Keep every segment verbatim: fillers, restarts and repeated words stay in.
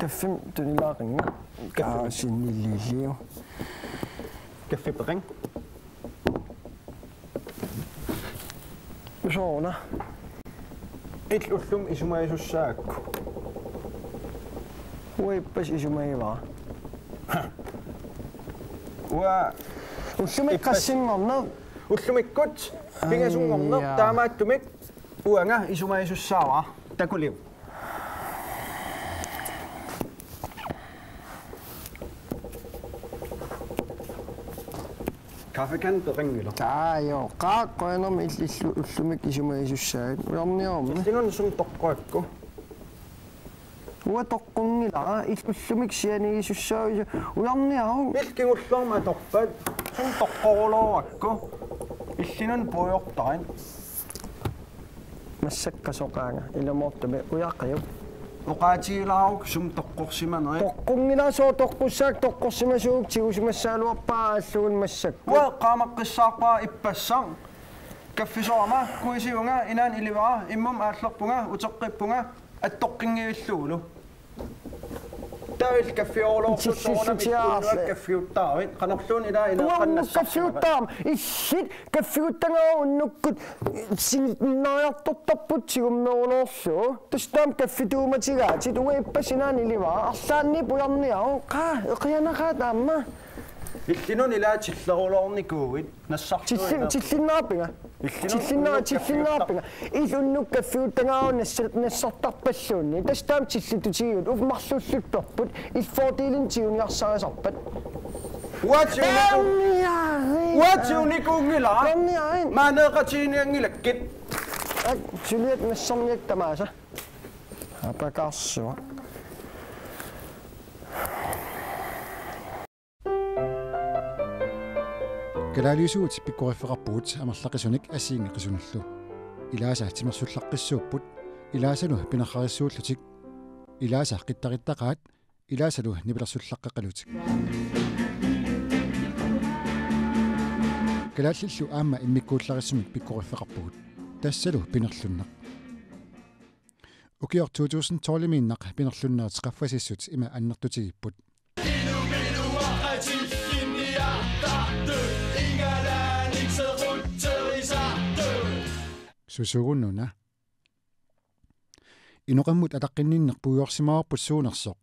Kaffimik tunilaaqinga. Kaffimik. Kaasinililio. Kaffi peqanngilaq. Sooruna. Illit ullumi isumagisussaagakku. Uanga ippassaq isumagivara. Uanga ullumi ippassaq qassinngorneq. Ullumikkut pingasunngorneq. Aa, jaa. Taamaattumik uanga isumagisussaavara. Takuliuk. Kaffekanneq peqanngilaq. Aa, joo. Qaa, qujanarmi ill-, illit ullumi isumagisussaagit. Ujarniarmi. Illinut sumut toqqukku. Uanga toqqunngilanga, illit ullumi sianigisussaavisi. Ujarniaruk. Illit kingullermi atorpat. Sumut toqqoruloorakku. Illinut puigortarit. Massakkut soqaanga, ilumoortumik ujaqiuk. Oqaatigilaaruk sumut toqqorsimanerit. Toqqunngilanga, sooq toqqussaakka, toqqorsimasuugukku tigusimassagaluarpara aallugulu massakkut. Uanga eqqaamaqqissaarpara ippassaq. Kaffisoorama, kuisivunga, inaanni ilivara, immumut aallerpunga, uteqqippunga, attoqqinngivillugulu. Taava illit kaffiorulorsuit soorunami illit unnuaq kaffiuttaarit. Qanorluunniit ilaa ina-, uanga unnuk kaffiuttaarama. Illit kaffiuttagaat unnukkut sinnittariartortarput tigummerulorlugu. Tassa taama kaffituumatigaatit, uanga ippassaq inaanni ilivara. Arlaanni pujarniaruk. Qaa, eqianaqaat aamma. Illinut ilaa tilleruloornikuuit. Nassartuina. Tilli-, tillinnaarpinga. Illinut tillinna-, unnuk tillinnaarpinga. Illit unnuk kaffiuttagaat nassa-, nassartarpalluunniit. Tassa taama tillitutigiuk. Uffa marlulluttorput. Illit fordelinik tiguniarsarisarpat. Uanga tiguniku-, uanga tigunikuunngilara. Maneeqatiginianngilakkit. Ak, suliat nassarniakka tamaasa. Apakarsua. Kalaaliusugut pikkoriffeqarpugut amerlaqisunik assigiinngeqisunillu. Ilaasa timersullaqqissuupput, ilaasalu pinerrarissuullutik, ilaasa qittarittaqaat, ilaasalu nipilersullaqqeqalutik. Kalaallillu aamma immikkuullarissumik pikkoriffeqarpugut. Tassalu pinerlunneq. Ukioq to tusind tolv-imiinnaq pinerlunnerit qaffasissut ima annertutigipput. Susugununa. Inoqammut ataqqinninneq puigorsimavarput suunersoq.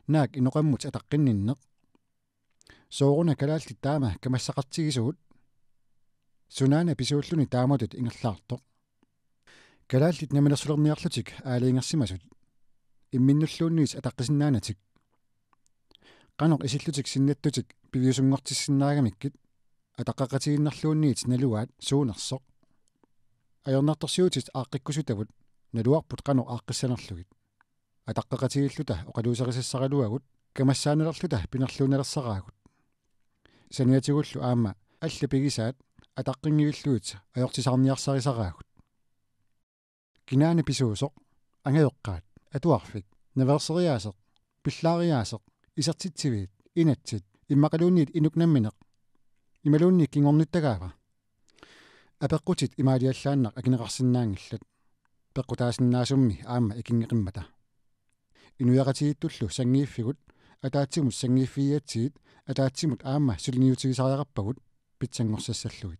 Naak inoqammut ataqqinninneq? Sooruna kalaallit taama kamassaqartigisugut? Sunaana pisuulluni taamatut ingerlaartoq? Kalaallit namminersulerniarlutik aalajangersimasut. Imminnulluunniit ataqqisinnaanatik. Qanoq isillutik sinnattutik piviusunngortissinnaagamikkit, ataqqeqatigiinnerluunniit nalugaat suunersoq? Ajornartorsiutit aaqqikkusutavut, naluarput qanoq aaqqissanerlugit. Ataqqeqatigiilluta oqaluuserisassaraluagut, kamassaannalerluta pinerluunnalersaraagut. Saniatigullu aamma allat pigisaat ataqqinngivillugit ajortisaarniarsarisaraagut. Kinaana pisuusoq, angajoqqaat, atuarfik, naveerseriaaseq, pillaariaaseq, isertitsiviit, inatsit, immaqaluunniit inuk nammineq, imaluunniit kingornuttagaava? Apeqqutit imaaliallaannaq akineqarsinnaanngillat. Peqqutaasinnaasummi aamma ikinngeqimmata. Inuiaqatigiittullu sanngiiffigut, ataatsimut sanngiiffigigatsigit, ataatsimut aamma suliniutigisariaqarpagut pitsanngorsassallugu.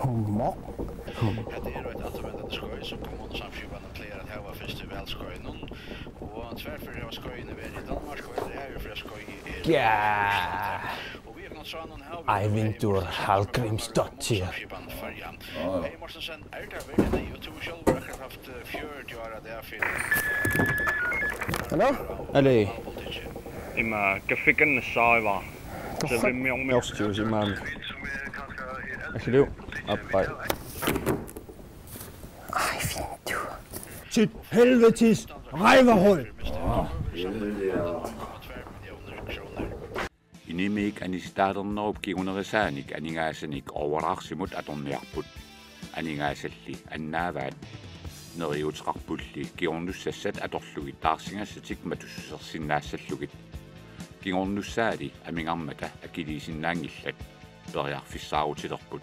Humor. Hetta er eitt afturvendandi skeið, sum kommunusamskipanin plagar at hava fyrst í valskeiðinum, og tvær ferðir hava skeiðini verið í Danmark, og eini aðrir ferð skeiðið er í Íslandi. Ja. Ævindur Hallgrímsdóttir. Hello? Eli. Ima kaffikanna saiva. Kaffi. Selvimmiormiorstius imaami. Asiliu. Appai. Ævindur. Sit helvetes røverhul. Nimiik anisitaalernerup kingunerisaanik aningaasanik Overarsimut atorniarput. Aningaasalli annaavaat. Neriuuteqarpulli kingornussassat atorlugit taarsigassatik matussusersinnaassallugit. Kingornussaali amigarmata akiliisinnaanngillat, periarfissaarutilerput.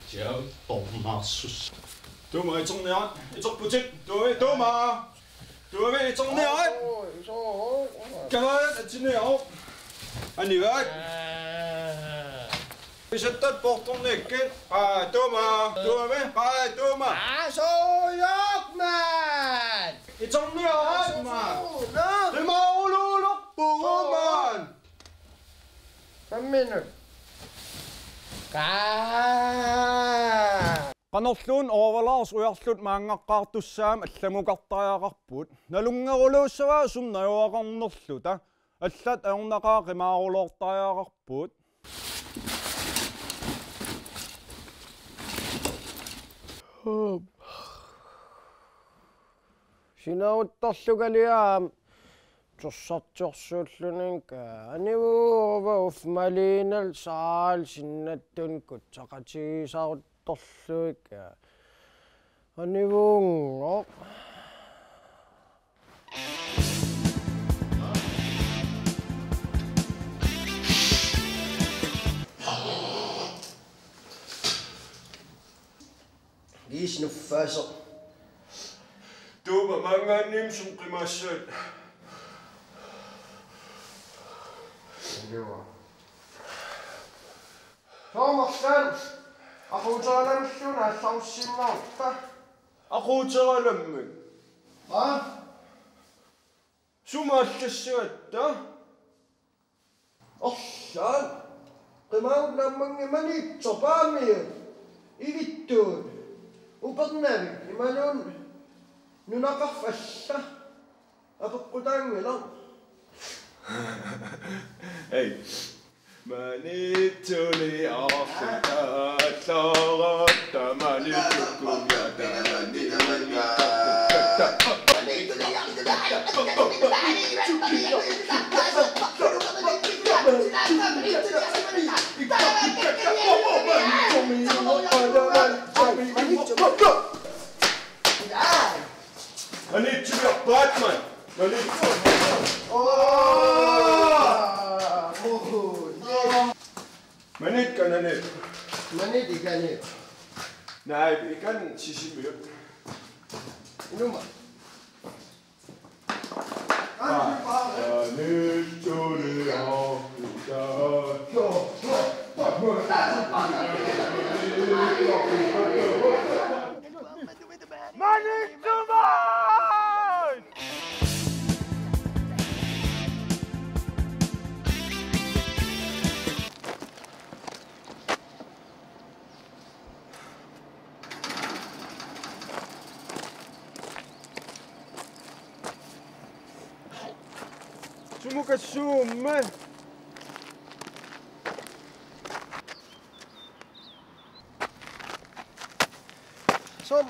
Siap, tormarsus. Tuuma, iterniarit, iterputit, tuavi, tuuma. Tuavi, iterniarit. Kavaat, atsiniarit. Anivaat. Pisattat portornikkit. Qaa, tuuma. Tuavi, qaa, tuuma. Aa, soojoq, maat. Iterniarit, maat. Qimauluulerpugut, maat. Fem minut. Kaa. Qanorluunniit Overlords ujarlut maanngaqqaartussaammata allamukartariaqarpugut. Nalunngeruluussavaa sumut najugaqarnerluta. Allat ajornaqaaq qimaarulortariaqarpugut. Sinaaruttarlugali aamma tussartorsuulluni, anivuuva uffa Malinal saal sinnattun kutsaqatigisaruttorlugit. Anivuunngooq. Giis nuffaasoq. Tuuma, maanngaanniit sumut qimaassavat? Sooq marluk aquuteralammilluunniit aallarussinnaarutta? Aquuteralammik? Aa? Sumut aallassagatta? Orlaan. Qimaagullu aamma Maniitsoq Paamiut, Ivittuut, Upernavik imaluunniit nunaqarfik alla. Apeqqutaanngilaq. Ei. Maniitsumi arfineq-aallarutta maniitsukkut. Maniitsumiarpaat, maani. Maniitsu. Aa! Muhu. Maniit kanani. Maniit ikani. Naai, ikan Sisimiut. Inuma. Sumukassuummat. Sooq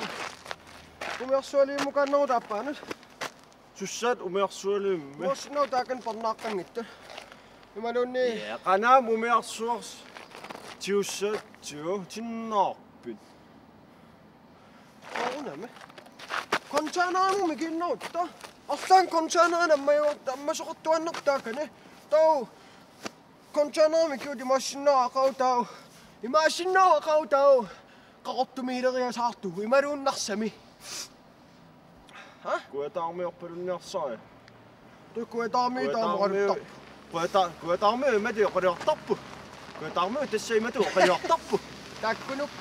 umiarsualiimmukaannarutit aappaanut? Susassat umiarsualiimmik? Umiarsuarnut taakani parnaaqqanngitsoq. Imaluunniit. Ja, qanoq umiarsuarsi tiussat tiu tinnaarpit? Soorunami. Containerimut mikiinnarutta. Arlaannik containerini ammajuarta, ammasoqartuaannartoq taakani. Taava containerimut mikiut imaassinnaavoq aqagu taava. Imaassinnaavoq aqagu taava. Qaqortumiileriasaartugut imaluunnarsami. Ha? Kujataarmiorpalunniarsariga. Tuu Kujataarmiut taama oqaluttarput. Kujata-, Kujataarmiut imatut oqaluttarput. Kujataarmiut tassa imatut oqaluttarput. Taakkunuku.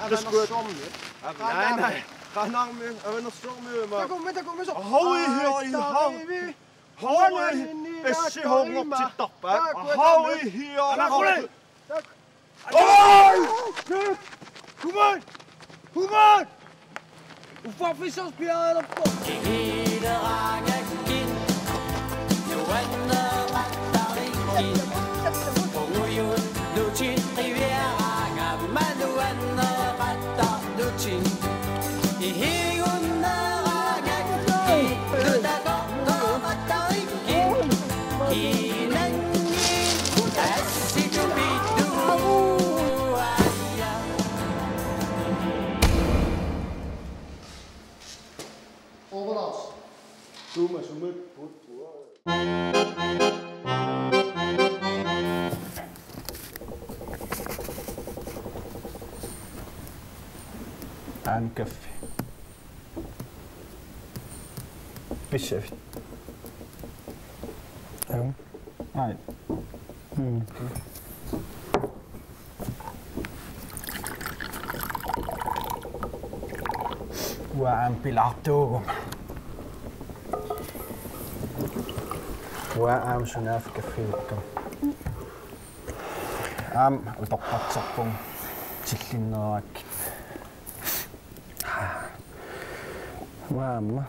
Tassa Kuja-, Avanersuarmiut. Av-, naai, naai. Qaanaarmiut, Avanersuarmiut ima. Takuuk, takuuk, takuuk. Ahovi, hia, hia, hau. Taarivi. Ahovi, essi hoorngortittarpaat. Ahovi, hia, hau. Oi! Human! Human! Uffa fissarspiareerpoq. Kigileraangakkit nuanneqattarikkit. Ungujullutit qiviaraangamma nuanneqattarlutit. Ihigunneeraangakkit nutakortoqattarikkit. Kiinanni assitupittuaja. Overlast. Tuumasumut puttua. Aamma kaffi. Pissavit? Aap. Aap. Mm. Uanga aamma pilaartuuguma. Uanga aamma sunaaffa kaffiukkama. Aamma utoqqatserpunga tillinneerakkit. Uanga aamma.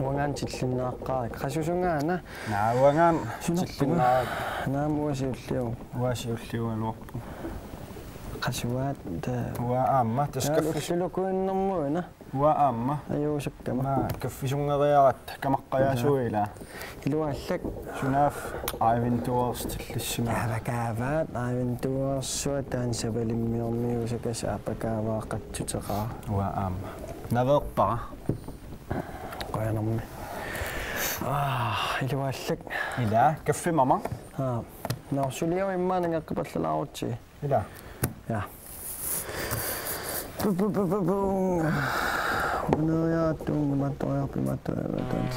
Uanga aamma tillinneqaara. Qasusungaana. Naa, uanga aamma tillinneqaara. Naamik uanga siulliuvoq. Uanga siulliugaluarpunga. Qasuaat, ta-, uanga aamma, tassa taava kaffi-, ullulukuinnermuina. Uanga aamma. Ajuusakkama. Naa, kaffisunngeriaratta, kamaqqajaasuuilaa. Iluaallak. Sunaaffa Ivan Tours tillissimavoq. Aapakaavaat, Ivan Toursuaq taanna Savalimmiormiuusakasa aapakaavaa qatsuteqaaq. Uanga aamma. Naveerpara. Qujanarmi. Aa, iluaallak. Ilaa, kaffimama. Aa, nå, suliaq immaqa nangeqqipallalaarutsigit. Ilaa. Ja. Pu, pu, pu, pu, pu. Uneriaattuun imaattoriarput, imaattoriarput.